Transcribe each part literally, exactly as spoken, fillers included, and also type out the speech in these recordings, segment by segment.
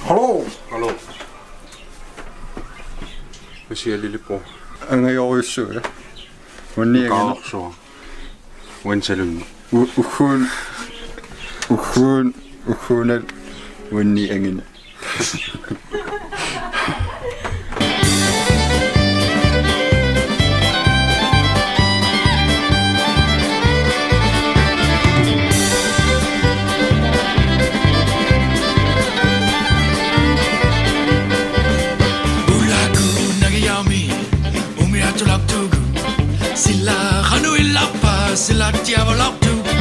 Hallo. Hallo. Kisianni Lilippo. Angajorujussuuvoq. Uanniit angineq. Kaarsua. Uansalun. U-, ugguun. Ugguun. Ugguunal. Uanniit angineq. Ulaku nagiami umiatulaqtugu, sila qanoq illarpa, sila tiavalaqtugu,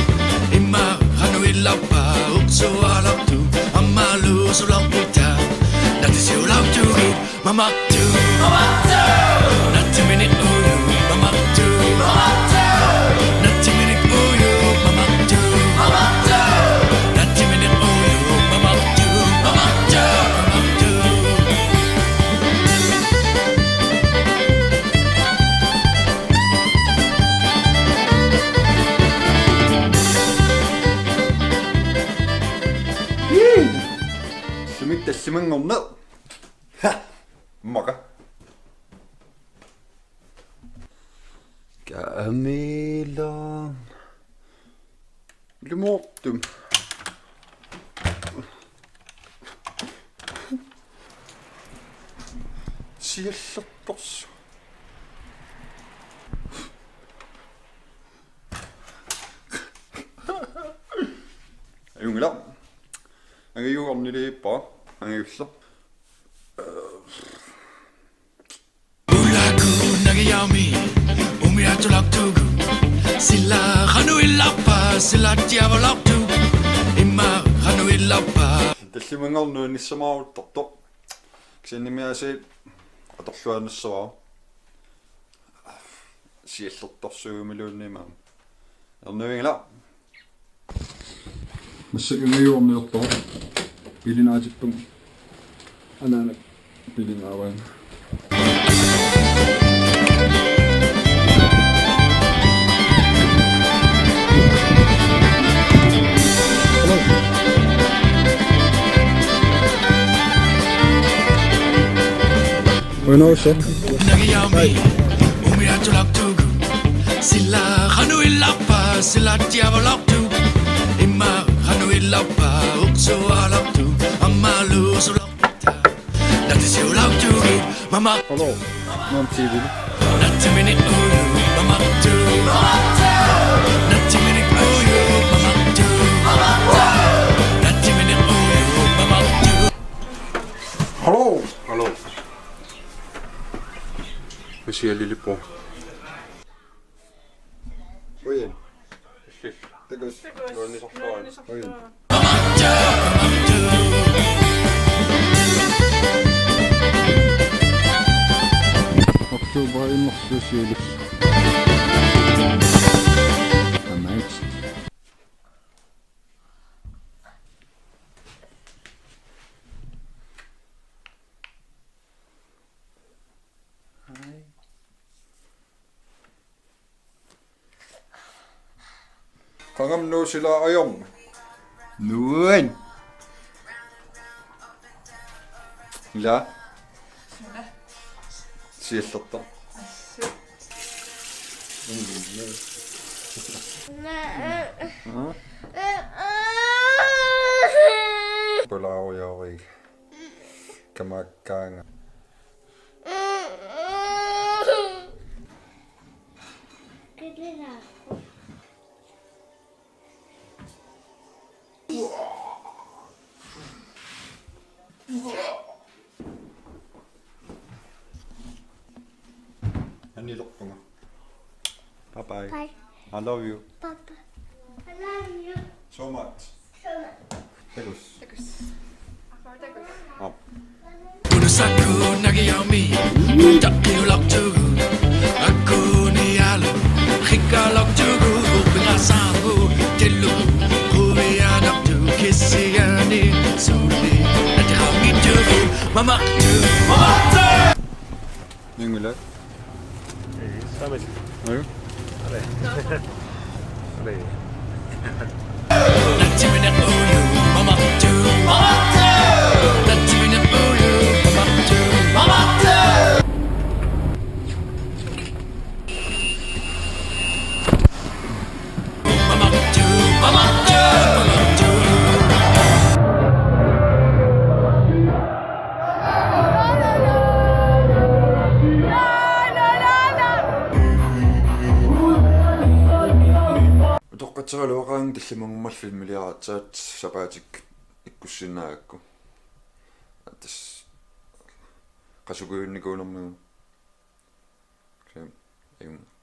imma qanoq illarpa, uksualartu, ammalu sularpita, natisiulaqtugu. Mamartu. Mamartu. Natsimini uyu. Mamartu. Mamartu. Natsimini uyu. Mamartu. Mamartu. Natsimini uyu. Mamartu. Mamartu. Mamartu. Sumik tassimanngorneq. Ha! Maka. Kamila. Lumortum. Siallertorsu. Ajunngilaq. Angajuarniliippa. Angajulleq. Ulaku nagiami umiatulaqtugu, sila qanoq illarpa, sila tiavalaqtugu, imma qanoq illarpa. Tallimanngorneq nuannissamaarutortoq. Kisiannimi aasiit atorluaannassavara. Siallertorsuumiluunniit maani. Ernuinngilaq. Massakkut angajuarniartoq. Pilinaatsippunga. Anaanak pilinaavat. Bueno, eso. Nagiami umiatulaqtugu, sila qanoq illarpa, sila tiavalaqtugu, imma qanoq illarpa, uksualartu, ammalu sularpita, natisiulaqtugu, mama. Hello, Mom T V. Natsimini uyu, mamartu. Natsimini uyu, mamartu. Natsimini uyu, mamartu. Hello. Hello. Kisianni Lilippo. Oi. Takuss. Takuss. Nuannisarluarisi. Oi. Oktober immersuusiulus. Thanks. Hej. Qangamnuusila ajorm. Nuan. Ila. Siallertoq. Pulaarujorik. Kamakkaanga. Anilerpunga. Bye bye. Bye. I love you. Papa. I love you so much. So much. Takuss. Takuss. Aap. Unusaku nagiami, takiulaqtugu, akunialu, hikalaqtugu, upingasamu, tellu, kuvianaqtu, kisiani, suli, atiqangitugu, mamartu, mamartu. Ningula. Oi. Samis. Oi. Ale. Ale. Natsimini uyu, mamartu. Mamartu. Aatsaat oqarannga tallimanngormat filmiliaraatsaat sapaatip ikkussinnaagakku. Tassa qasugujunnikuunermigut. Kisianni ajunngilaq.